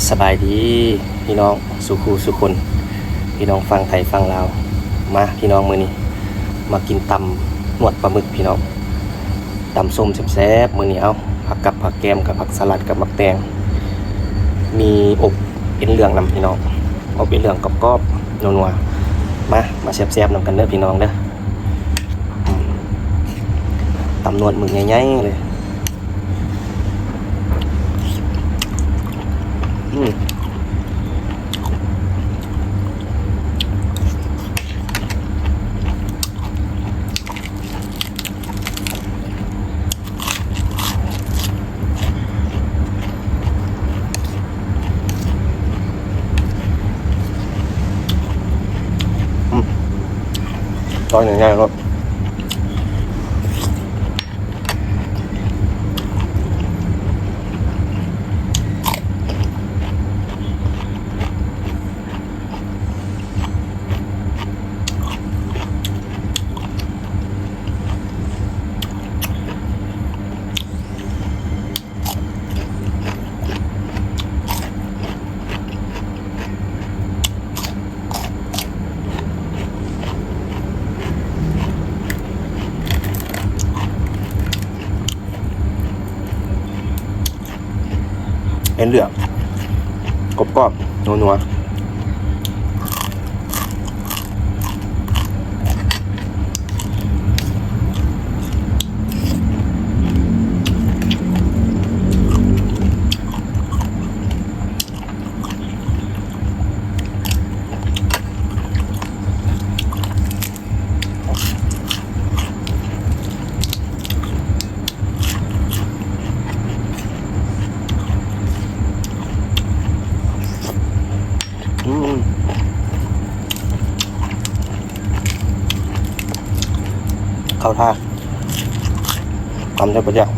ສະບາຍດີພີ່ນ້ອງສູ່ຄູ່ສູ່ຄົນ ພີ່ນ້ອງຝັ່ງໄທຝັ່ງລາວ. ມາພີ່ນ້ອງ ມື້ນີ້ມາກິນຕຳໜວດປາໝຶກພີ່ນ້ອງ, ຕຳສົ້ມແຊບໆ ມື້ນີ້. ເອົ້າ ຜັກກັບຜັກແກ້ມ ກັບຜັກສະຫຼັດ ກັບໝາກແຕງ, ມີອົບເອັນເຫຼືອງນຳພີ່ນ້ອງ, ອົບເອັນເຫຼືອງກອບໆ ນົວໆ. ມາ ມາແຊບໆນຳກັນເດີພີ່ນ້ອງເດີ. ອືມ ຕຳໜວດໝຶກໃຫຍ່ໆເລີຍ. ອືມ ອືມ ຕອນໃຫຍ່ໆໂລດ. ເອັນເຫຼືອງ ກອບໆ ນົວໆ. ອືມ ເຂົ້າທ່າ ຄຳເດີ ປະເຈົ້າ.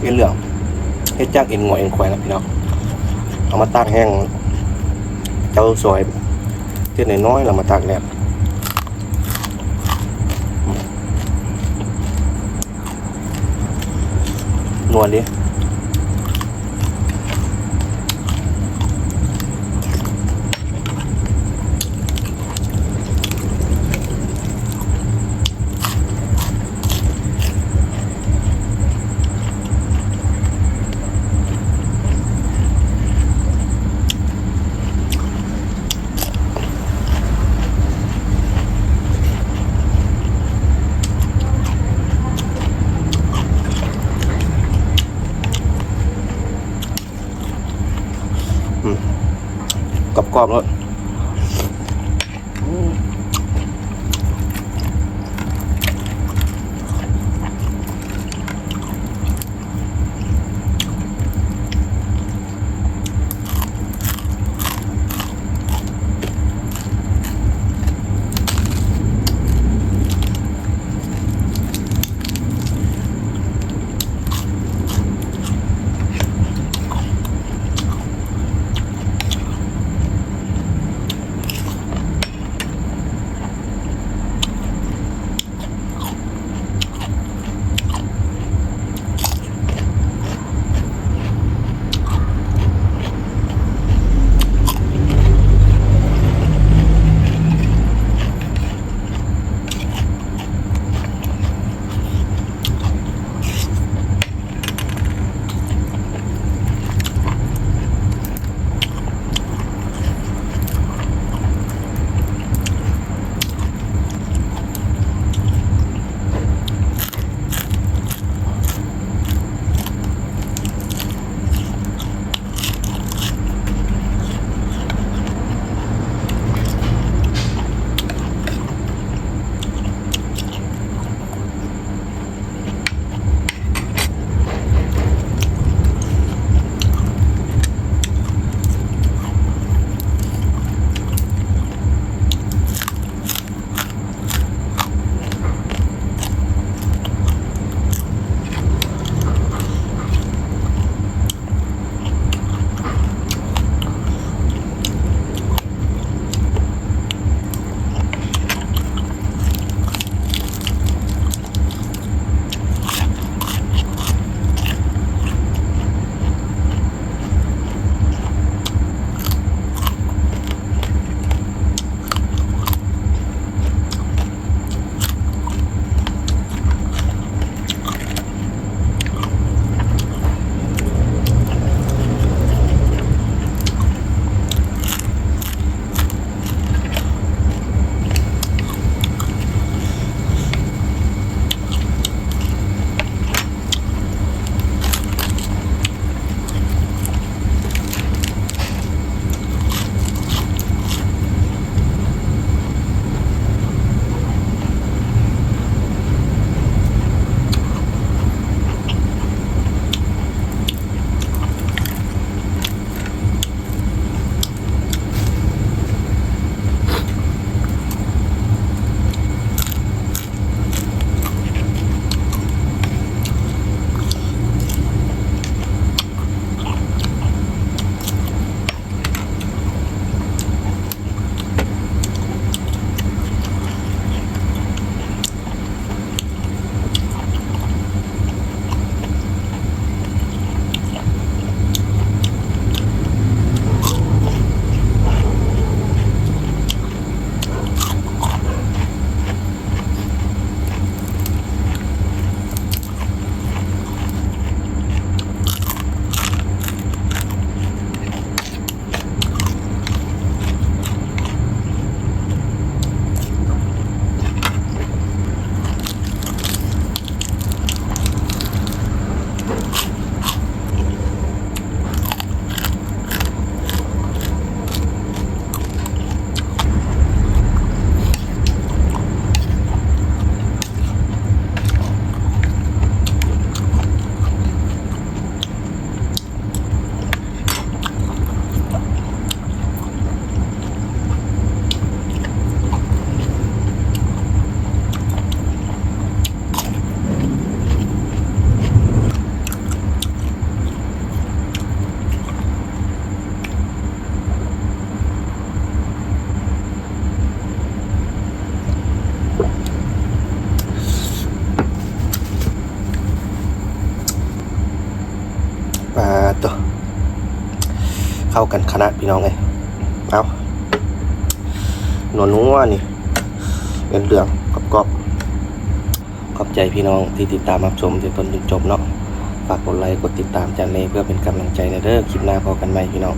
ເອັນເຫຼືອງ ເຮັດຈາກເອັນງົວເອັນຄວາຍນະພີ່ນ້ອງ. ເອົາມາຕາກແຫ້ງ ເຈົ້າຊອຍເສັ້ນນ້ອຍໆ ແລ້ວມາຕາກແດດ. ນົວເດ້. ອືມ ກອບໆ ໂລດ. ປາໂຕ ເຂົ້າກັນຂະໜາດ ພີ່ນ້ອງເອີຍ. ເອົາ ນົວໆ ນີ້ ເຫຼືອງໆ ກອບໆ. ຂອບໃຈພີ່ນ້ອງທີ່ຕິດຕາມຮັບຊົມແຕ່ຕົ້ນຈົນຈົບເນາະ. ຝາກກົດໄລກົດຕິດຕາມຈັນເນ ເພື່ອເປັນກຳລັງໃຈແດ່ເດີ. ຄລິບໜ້າພໍ້ກັນໃໝ່ ພີ່ນ້ອງ.